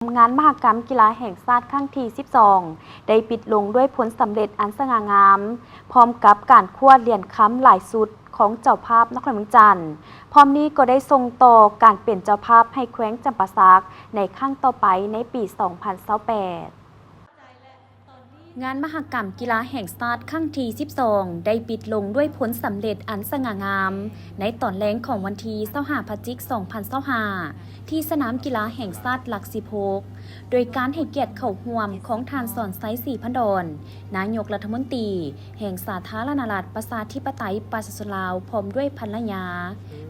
ງານມະຫະກຳກິລາແຫ່ງຊາດຄັ້ງທີສິບສອງ ໄດ້ປິດລົງດ້ວຍຜົນສຳເລັດອັນສະຫງ່າງາມ ພ້ອມກັບການຄວ້າຫຼຽນຄຳຫຼາຍຊຸດຂອງເຈົ້າພາບນະຄອນຫຼວງວຽງຈັນ. ພ້ອມນີ້ກໍໄດ້ສົ່ງຕໍ່ການເປັນເຈົ້າພາບໃຫ້ແຂວງຈຳປາສັກໃນຄັ້ງຕໍ່ໄປໃນປີສອງພັນຊາວແປດ. ງານມະຫະກຳກິລາແຫ່ງຊາດຄັ້ງທີສິບສອງ ໄດ້ປິດລົງດ້ວຍຜົນສຳເລັດອັນສະຫງ່າງາມ ໃນຕອນແລງຂອງວັນທີຊາວຫ້າ ພະຈິກ ສອງພັນຊາວຫ້າ ທີ່ສະໜາມກິລາແຫ່ງຊາດຫຼັກສິບຫົກ ໂດຍການໃຫ້ກຽດເຂົ້າຮ່ວມຂອງທ່ານ ສອນໄຊ ສີພັນດອນ ນາຍົກລັດຖະມົນຕີແຫ່ງສາທາລະນະລັດປະຊາທິປະໄຕປະຊາຊົນລາວ ພ້ອມດ້ວຍພັນລະຍາ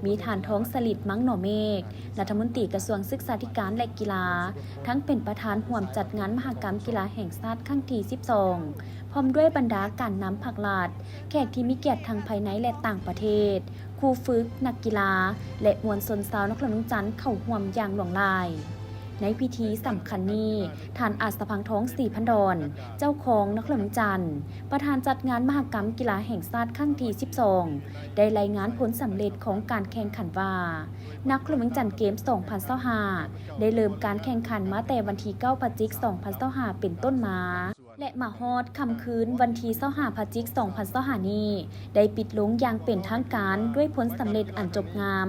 ມີທ່ານ ທອງສະລິດ ມັງໜໍເມກ ລັດຖະມົນຕີກະຊວງສຶກສາທິການ ແລະ ກິລາ ທັງເປັນປະທານຮ່ວມຈັດງານມະຫະກຳກິລາແຫ່ງຊາດຄັ້ງທີສິບສອງ ພ້ອມດ້ວຍບັນດາການນຳພັກລັດ, ແຂກທີ່ມີກຽດທັງພາຍໃນ ແລະ ຕ່າງປະເທດ, ຄູຝຶກ, ນັກກິລາ ແລະ ມວນຊົນຊາວນະຄອນຫຼວງວຽງຈັນເຂົ້າຮ່ວມຢ່າງຫຼວງຫຼາຍ. ໃນພິທີສຳຄັນນີ້, ທ່ານ ອາດສະພັງທອງ ສີພັນດອນ ເຈົ້າຄອງນະຄອນຫຼວງວຽງຈັນ, ປະທານຈັດງານມະຫະກຳກິລາແຫ່ງຊາດຄັ້ງທີສິບສອງ ໄດ້ລາຍງານຜົນສຳເລັດຂອງການແຂ່ງຂັນວ່າ ນະຄອນຫຼວງວຽງຈັນເກມສອງພັນຊາວຫ້າ ໄດ້ເລີ່ມການແຂ່ງຂັນມາແຕ່ວັນທີເກົ້າ ພະຈິກ ສອງພັນຊາວຫ້າ ເປັນຕົ້ນມາ ແລະ ມາຮອດຄ່ຳຄືນວັນທີຊາວຫ້າ ພະຈິກ ສອງພັນຊາວຫ້ານີ້ ໄດ້ປິດລົງຢ່າງເປັນທາງການດ້ວຍຜົນສຳເລັດອັນຈົບງາມ.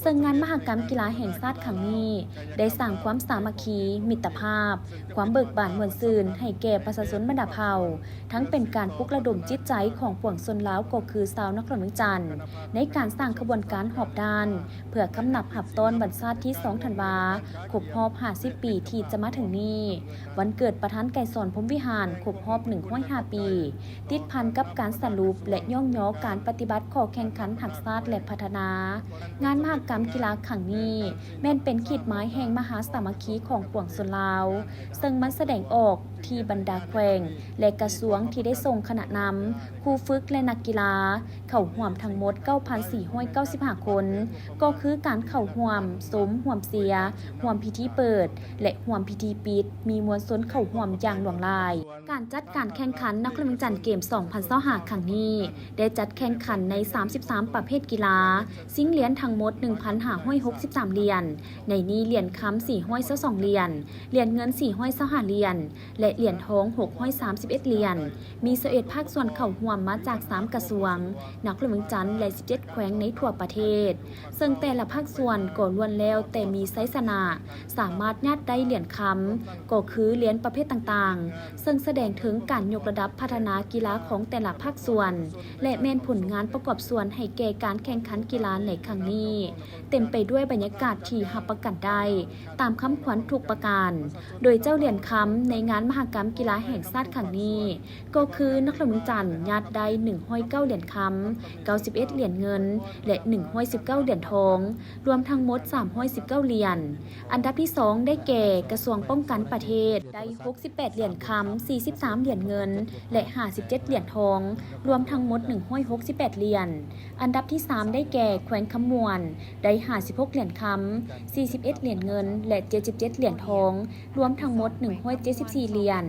ເຊິ່ງງານມະຫະກຳກິລາແຫ່ງຊາດຄັ້ງນີ້ ໄດ້ສ້າງຄວາມສາມັກຄີ, ມິດຕະພາບ, ຄວາມເບີກບານມ່ວນຊື່ນໃຫ້ແກ່ປະຊາຊົນບັນດາເຜົ່າ, ທັງເປັນການປຸກລະດົມຈິດໃຈຂອງປວງຊົນລາວ ກໍຄືຊາວນະຄອນຫຼວງວຽງຈັນ ໃນການສ້າງຂະບວນການຮອບດ້ານ ເພື່ອກຳນັບຮັບຕ້ອນວັນຊາດທີສອງ ທັນວາ ຄົບຮອບຫ້າສິບປີທີ່ຈະມາເຖິງນີ້, ວັນເກີດປະທານໄກສອນ ພົມວິຫານ ຄົບຮອບໜຶ່ງຮ້ອຍຫ້າປີ, ຕິດພັນກັບການສະຫຼຸບ ແລະ ຍ້ອງຍໍການປະຕິບັດຂໍ້ແຂ່ງຂັນຮັກຊາດ ແລະ ພັດທະນາ. ງານມະຫະກຳກິລາຄັ້ງນີ້ ແມ່ນເປັນຂີດໝາຍແຫ່ງມະຫາສາມັກຄີຂອງປວງຊົນລາວ, ເຊິ່ງມັນສະແດງອອກທີ່ບັນດາແຂວງ ແລະ ກະຊວງທີ່ໄດ້ສົ່ງຄະນະນຳ, ຄູຝຶກ ແລະ ນັກກິລາ ເຂົ້າຮ່ວມທັງໝົດເກົ້າພັນສີ່ຮ້ອຍເກົ້າສິບຫ້າຄົນ, ກໍຄືການເຂົ້າຮ່ວມຊົມ, ຮ່ວມເຊຍ, ຮ່ວມພິທີເປີດ ແລະ ຮ່ວມພິທີປິດ, ມີມວນຊົນເຂົ້າຮ່ວມຢ່າງຫຼວງຫຼາຍ. ການຈັດການແຂ່ງຂັນນະຄອນຫຼວງວຽງຈັນເກມສອງພັນຊາວຫ້າຄັ້ງນີ້ ໄດ້ຈັດແຂ່ງຂັນໃນສາມສິບສາມປະເພດກິລາ, ຊິງຫຼຽນທັງໝົດໜຶ່ງພັນຫ້າຮ້ອຍຫົກສິບສາມຫຼຽນ, ໃນນີ້ຫຼຽນຄຳສີ່ຮ້ອຍຊາວສອງຫຼຽນ, ຫຼຽນເງິນສີ່ຮ້ອຍຊາວຫ້າຫຼຽນ ແລະ ຫຼຽນທອງຫົກຮ້ອຍສາມສິບເອັດຫຼຽນ. ມີຊາວເອັດພາກສ່ວນເຂົ້າຮ່ວມມາຈາກສາມກະຊວງ, ນະຄອນຫຼວງວຽງຈັນ ແລະ ສິບເຈັດແຂວງໃນທົ່ວປະເທດ, ເຊິ່ງແຕ່ລະພາກສ່ວນກໍລ້ວນແລ້ວແຕ່ມີໄຊຊະນະ, ສາມາດຍາດໄດ້ຫຼຽນຄຳ, ກໍຄືຫຼຽນປະເພດຕ່າງໆ, ເຊິ່ງສະແດງເຖິງການຍົກລະດັບພັດທະນາກິລາຂອງແຕ່ລະພາກສ່ວນ ແລະ ແມ່ນຜົນງານປະກອບສ່ວນໃຫ້ແກ່ການແຂ່ງຂັນກິລາໃນຄັ້ງນີ້ ເຕັມໄປດ້ວຍບັນຍາກາດທີ່ຮັບປະກັນໄດ້ຕາມຄຳຂວັນທຸກປະການ. ໂດຍເຈົ້າຫຼຽນຄຳໃນງານມະຫະກຳກິລາແຫ່ງຊາດຄັ້ງນີ້ ກໍຄືນະຄອນຫຼວງວຽງຈັນຍາດໄດ້ໜຶ່ງຮ້ອຍເກົ້າຫຼຽນຄຳ, ເກົ້າສິບເອັດຫຼຽນເງິນ ແລະ ໜຶ່ງຮ້ອຍສິບເກົ້າຫຼຽນທອງ, ລວມທັງໝົດສາມຮ້ອຍສິບເກົ້າຫຼຽນ. ອັນດັບທີສອງໄດ້ແກ່ກະຊວງປ້ອງກັນປະເທດ ໄດ້ຫົກສິບແປດຫຼຽນຄຳ, ສີ່ສິບສາມຫຼຽນເງິນ ແລະ ຫ້າສິບເຈັດຫຼຽນທອງ, ລວມທັງໝົດໜຶ່ງຮ້ອຍຫົກສິບແປດຫຼຽນ. ອັນດັບທີສາມໄດ້ແກ່ແຂວງຄຳມ່ວນ ໄດ້ຫ້າສິບຫົກຫຼຽນຄຳ, ສີ່ສິບເອັດຫຼຽນເງິນ ແລະ ເຈັດສິບເຈັດຫຼຽນທອງ, ລວມທັງໝົດໜຶ່ງຮ້ອຍເຈັດສິບສີ່ຫຼຽນ.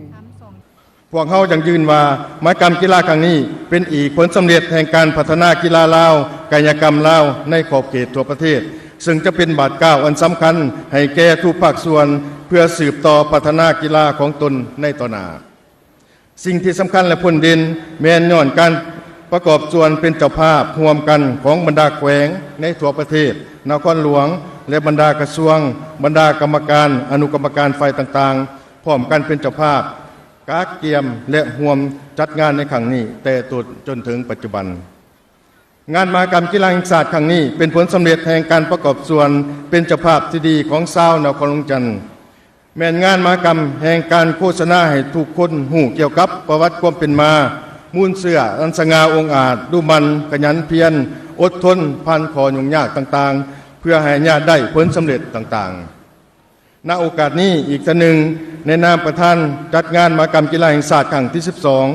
ພວກເຮົາຢັ້ງຢືນວ່າ ມະຫະກຳກິລາຄັ້ງນີ້ ເປັນອີກຜົນສຳເລັດແຫ່ງການພັດທະນາກິລາລາວ, ກາຍະກຳລາວ ໃນຂອບເຂດທົ່ວປະເທດ, ເຊິ່ງຈະເປັນບາດກ້າວອັນສຳຄັນໃຫ້ແກ່ທຸກພາກສ່ວນ ເພື່ອສືບຕໍ່ພັດທະນາກິລາຂອງຕົນໃນຕໍ່ໜ້າ. ສິ່ງທີ່ສຳຄັນ ແລະ ພົ້ນເດັ່ນ ແມ່ນຍ້ອນການປະກອບສ່ວນເປັນເຈົ້າພາບຮ່ວມກັນຂອງບັນດາແຂວງໃນທົ່ວປະເທດ, ນະຄອນຫຼວງ ແລະ ບັນດາກະຊວງ, ບັນດາກຳມະການ, ອະນຸກຳມະການຝ່າຍຕ່າງໆ ພ້ອມກັນເປັນເຈົ້າພາບ ກະກຽມ ແລະ ຮ່ວມຈັດງານໃນຄັ້ງນີ້ ແຕ່ຕົ້ນຈົນເຖິງປັດຈຸບັນ. ງານມະຫະກຳກິລາແຫ່ງຊາດຄັ້ງນີ້ ເປັນຜົນສຳເລັດແຫ່ງການປະກອບສ່ວນເປັນເຈົ້າພາບທີ່ດີຂອງຊາວນະຄອນຫຼວງວຽງຈັນ, ແມ່ນງານມະຫະກຳແຫ່ງການໂຄສະນາໃຫ້ທຸກຄົນຮູ້ກ່ຽວກັບປະຫວັດຄວາມເປັນມາ, ມູນເຊື້ອອັນສະຫງ່າອົງອາດ, ດຸໝັ່ນ, ຂະຫຍັນພຽນ, ອົດທົນ, ຜ່ານຂໍ້ຫຍຸ້ງຍາກຕ່າງໆ ເພື່ອໃຫ້ຍາດໄດ້ຜົນສຳເລັດຕ່າງໆ. ນະໂອກາດນີ້ອີກເທື່ອໜຶ່ງ, ໃນນາມປະທານຈັດງານມະຫະກຳກິລາແຫ່ງຊາດຄັ້ງທີສິບສອງ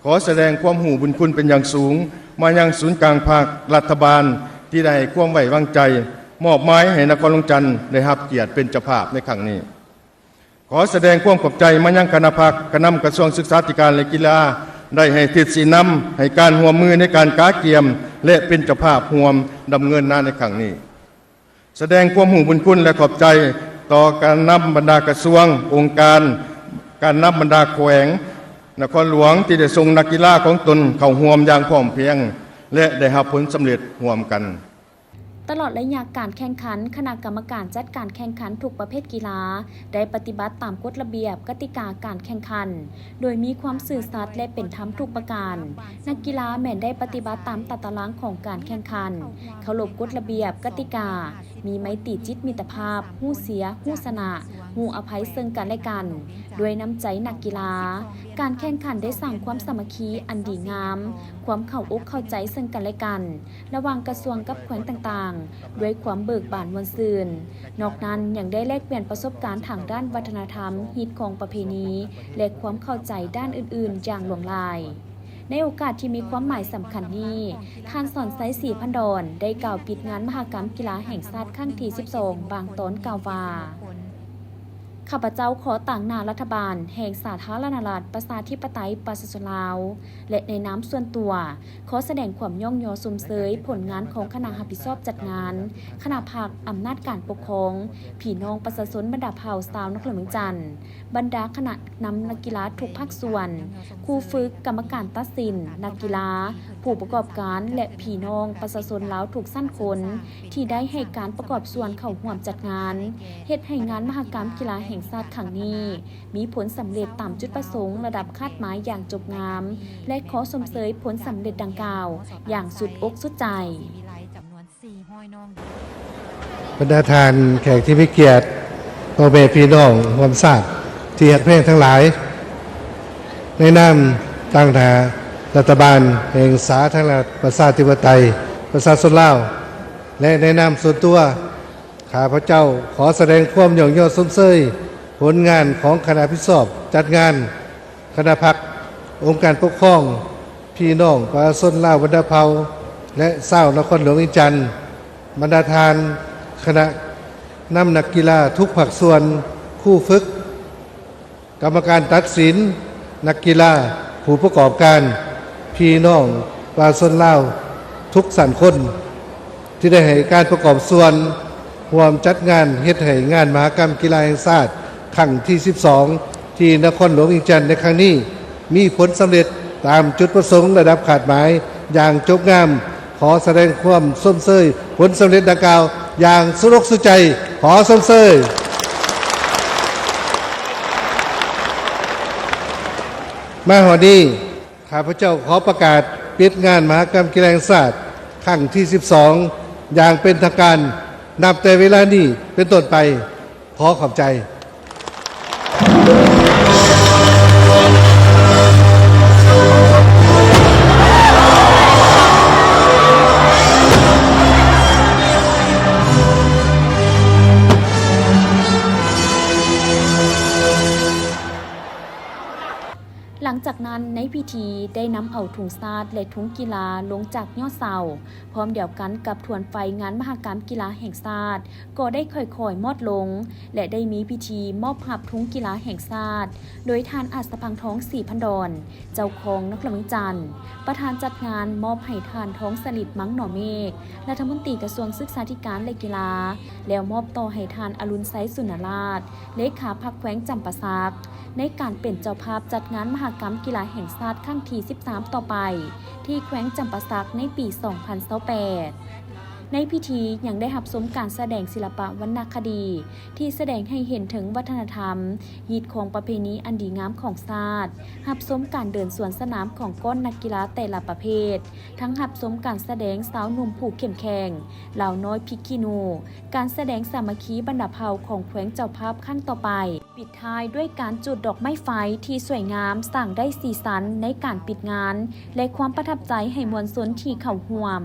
ຂໍສະແດງຄວາມຮູ້ບຸນຄຸນເປັນຢ່າງສູງມາຍັງສູນກາງພັກ, ລັດຖະບານ ທີ່ໄດ້ໃຫ້ຄວາມໄວ້ວາງໃຈ ມອບໝາຍໃຫ້ນະຄອນຫຼວງຈັນໄດ້ຮັບກຽດເປັນເຈົ້າພາບໃນຄັ້ງນີ້. ຂໍສະແດງຄວາມຂອບໃຈມາຍັງຄະນະພັກ, ຄະນະນຳກະຊວງສຶກສາທິການ ແລະ ກິລາ ໄດ້ໃຫ້ທິດຊີ້ນຳໃຫ້ການຮ່ວມມືໃນການກະກຽມ ແລະ ເປັນເຈົ້າພາບຮ່ວມດຳເນີນງານໃນຄັ້ງນີ້. ສະແດງຄວາມຮູ້ບຸນຄຸນ ແລະ ຂອບໃຈ ຕໍ່ການນຳບັນດາກະຊວງ, ອົງການ, ການນຳບັນດາແຂວງນະຄອນຫຼວງ ທີ່ໄດ້ສົ່ງນັກກິລາຂອງຕົນເຂົ້າຮ່ວມຢ່າງພ້ອມພຽງ ແລະ ໄດ້ຮັບຜົນສຳເລັດຮ່ວມກັນ. ຕະຫຼອດໄລຍະການແຂ່ງຂັນ, ຄະນະກຳມະການຈັດການແຂ່ງຂັນທຸກປະເພດກິລາ ໄດ້ປະຕິບັດຕາມກົດລະບຽບ, ກະຕິກາການແຂ່ງຂັນ ໂດຍມີຄວາມຊື່ສັດ ແລະ ເປັນທຳທຸກປະການ. ນັກກິລາແມ່ນໄດ້ປະຕິບັດຕາມຕາຕະລາງຂອງການແຂ່ງຂັນ, ເຄົາລົບກົດລະບຽບ, ກະຕິກາ, ມີໄມຕີຈິດມິດຕະພາບ, ຮູ້ເສຍ, ຮູ້ຊະນະ, ຮູ້ອະໄພເຊິ່ງກັນແລະກັນ ດ້ວຍນ້ຳໃຈນັກກິລາ. ການແຂ່ງຂັນໄດ້ສ້າງຄວາມສາມັກຄີອັນດີງາມ, ຄວາມເຂົ້າອົກເຂົ້າໃຈເຊິ່ງກັນແລະກັນ ລະຫວ່າງກະຊວງກັບແຂວງຕ່າງໆ ດ້ວຍຄວາມເບີກບານມ່ວນຊື່ນ. ນອກນັ້ນຍັງໄດ້ແລກປ່ຽນປະສົບການທາງດ້ານວັດທະນະທຳ, ຮີດຄອງປະເພນີ ແລະ ຄວາມເຂົ້າໃຈດ້ານອື່ນໆຢ່າງຫຼວງຫຼາຍ. ໃນໂອກາດທີ່ມີຄວາມໝາຍສຳຄັນນີ້, ທ່ານ ສອນໄຊ ສີພັນດອນ ໄດ້ກ່າວປິດງານມະຫະກຳກິລາແຫ່ງຊາດຄັ້ງທີສິບສອງ ບາງຕອນກ່າວວ່າ, ຂ້າພະເຈົ້າຂໍຕາງໜ້າລັດຖະບານແຫ່ງສາທາລະນະລັດ ປະຊາທິປະໄຕ ປະຊາຊົນລາວ ແລະ ໃນນາມສ່ວນຕົວ ຂໍສະແດງຄວາມຍ້ອງຍໍຊົມເຊີຍຜົນງານຂອງຄະນະຮັບຜິດຊອບຈັດງານ, ຄະນະພັກ, ອຳນາດການປົກຄອງ, ພີ່ນ້ອງປະຊາຊົນບັນດາເຜົ່າຊາວນະຄອນຫຼວງວຽງຈັນ, ບັນດາຄະນະນຳນັກກິລາທຸກພາກສ່ວນ, ຄູຝຶກ, ກຳມະການຕັດສິນ, ນັກກິລາ, ຜູ້ປະກອບການ ແລະ ພີ່ນ້ອງປະຊາຊົນລາວທຸກຊັ້ນຄົນ ທີ່ໄດ້ໃຫ້ການປະກອບສ່ວນເຂົ້າຮ່ວມຈັດງານ, ເຮັດໃຫ້ງານມະຫະກຳກິລາແຫ່ງຊາດຄັ້ງນີ້ ມີຜົນສຳເລັດຕາມຈຸດປະສົງລະດັບຄາດໝາຍຢ່າງຈົບງາມ ແລະ ຂໍຊົມເຊີຍຜົນສຳເລັດດັ່ງກ່າວຢ່າງສຸດອົກສຸດໃຈ. ບັນດາທ່ານແຂກທີ່ມີກຽດ, ພໍ່ແມ່ພີ່ນ້ອງຮ່ວມຊາດທີ່ຮັກແພງທັງຫຼາຍ, ໃນນາມຕາງໜ້າລັດຖະບານແຫ່ງສາທາລະນະລັດ ປະຊາທິປະໄຕ ປະຊາຊົນລາວ ແລະ ໃນນາມສ່ວນຕົວ, ຂ້າພະເຈົ້າຂໍສະແດງຄວາມຍ້ອງຍໍຊົມເຊີຍຜົນງານຂອງຄະນະຮັບຜິດຊອບຈັດງານ, ຄະນະພັກ, ອົງການປົກຄອງ, ພີ່ນ້ອງປະຊາຊົນລາວບັນດາເຜົ່າ ແລະ ຊາວນະຄອນຫຼວງວຽງຈັນ, ບັນດາທ່ານຄະນະນຳນັກກິລາທຸກພາກສ່ວນ, ຄູຝຶກ, ກຳມະການຕັດສິນ, ນັກກິລາ, ຜູ້ປະກອບການ, ພີ່ນ້ອງປະຊາຊົນລາວທຸກຊັ້ນຄົນ ທີ່ໄດ້ໃຫ້ການປະກອບສ່ວນຮ່ວມຈັດງານ ເຮັດໃຫ້ງານມະຫະກຳກິລາແຫ່ງຊາດຄັ້ງທີສິບສອງ ທີ່ນະຄອນຫຼວງວຽງຈັນໃນຄັ້ງນີ້ ມີຜົນສຳເລັດຕາມຈຸດປະສົງລະດັບຄາດໝາຍຢ່າງຈົບງາມ. ຂໍສະແດງຄວາມຊົມເຊີຍຜົນສຳເລັດດັ່ງກ່າວຢ່າງສຸດອົກສຸດໃຈ. ຂໍຊົມເຊີຍ. ມາຮອດນີ້ ຂ້າພະເຈົ້າຂໍປະກາດປິດງານມະຫະກຳກິລາແຫ່ງຊາດຄັ້ງທີສິບສອງ ຢ່າງເປັນທາງການ ນັບແຕ່ເວລານີ້ເປັນຕົ້ນໄປ. ຂໍຂອບໃຈ. ຫຼັງຈາກນັ້ນໃນພິທີໄດ້ນຳເອົາທຸງຊາດ ແລະ ທຸງກິລາລົງຈາກຍອດເສົາ, ພ້ອມດຽວກັນກັບທວນໄຟງານມະຫະກຳກິລາແຫ່ງຊາດ ກໍໄດ້ຄ່ອຍໆມອດລົງ ແລະ ໄດ້ມີພິທີມອບຮັບທຸງກິລາແຫ່ງຊາດ ໂດຍທ່ານ ອັດສະພັງທອງ ສີພັນດອນ ເຈົ້າຄອງນະຄອນຫຼວງວຽງຈັນ, ປະທານຈັດງານມອບໃຫ້ທ່ານ ທອງສະລິດ ມັງໜໍເມກ ລັດຖະມົນຕີກະຊວງສຶກສາທິການ ແລະ ກິລາ ແລ້ວມອບຕໍ່ໃຫ້ທ່ານ ອະລຸນໄຊ ສຸນນະລາດ ເລຂາພັກແຂວງຈຳປາສັກ ໃນການເປັນເຈົ້າພາບຈັດງານມະຫະກຳກິລາແຫ່ງຊາດຄັ້ງທີສິບສາມຕໍ່ໄປ ທີ່ແຂວງຈຳປາສັກໃນປີສອງພັນຊາວແປດ. ໃນພິທີຍັງໄດ້ຮັບຊົມການສະແດງສິລະປະວັນນະຄະດີ ທີ່ສະແດງໃຫ້ເຫັນເຖິງວັດທະນະທຳ, ຮີດຄອງປະເພນີອັນດີງາມຂອງຊາດ, ຮັບຊົມການເດີນສວນສະໜາມຂອງກ້ອນນັກກິລາແຕ່ລະປະເພດ, ທັງຮັບຊົມການສະແດງຊາວໜຸ່ມຜູ້ເຂັ້ມແຂງ, ລາວນ້ອຍພິກຂີ້ໜູ, ການສະແດງສາມັກຄີບັນດາເຜົ່າຂອງແຂວງເຈົ້າພາບຄັ້ງຕໍ່ໄປ, ປິດທ້າຍດ້ວຍການຈູດດອກໄມ້ໄຟທີ່ສວຍງາມ, ສ້າງໄດ້ສີສັນໃນການປິດງານ ແລະ ຄວາມປະທັບໃຈໃຫ້ມວນຊົນທີ່ເຂົ້າຮ່ວມ.